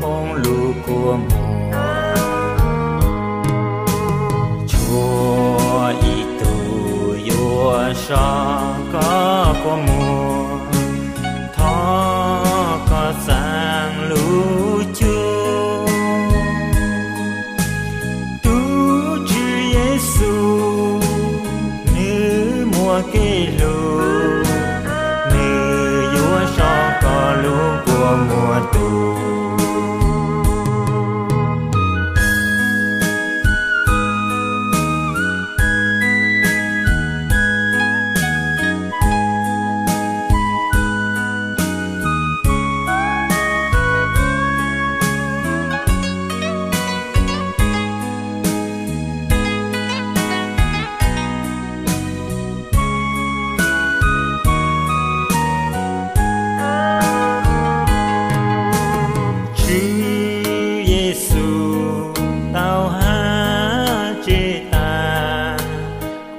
poob lub kua muag. Tshuav ib tug yuav so koj kua muag, thov koj txeeb lub cub. Tus Tswv Yexus, nws muaj kev hlub, nws yuav so koj lub kua muag tus. Tswv Yexus tau haj tsev tas,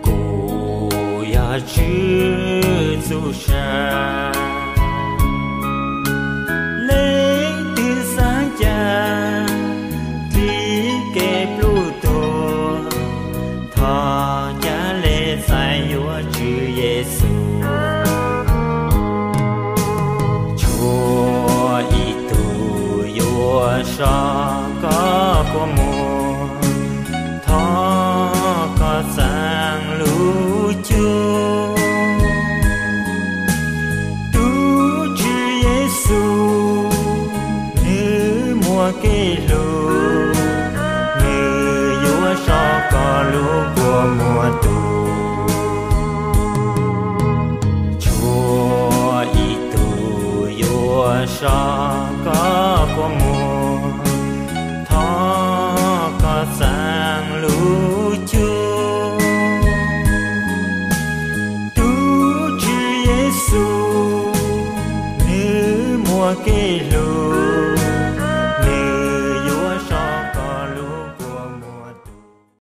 kuv yog Tswv txuj sa. Leej twg xav cas nqhis kev plub tuag, thov cav le txais yuav Tswv Yexus. Tshuav ib tug yuav so koj kua muag, thov koj txeeb lub cub. Tus Tswv Yexus, nws muaj kev hlub, nws yuav so koj lub kua muag tus. Tshuav ib tug yuav so koj kua muag, thov koj txeeb lub cub. Tus Tswv Yexus, nws muaj kev hlub,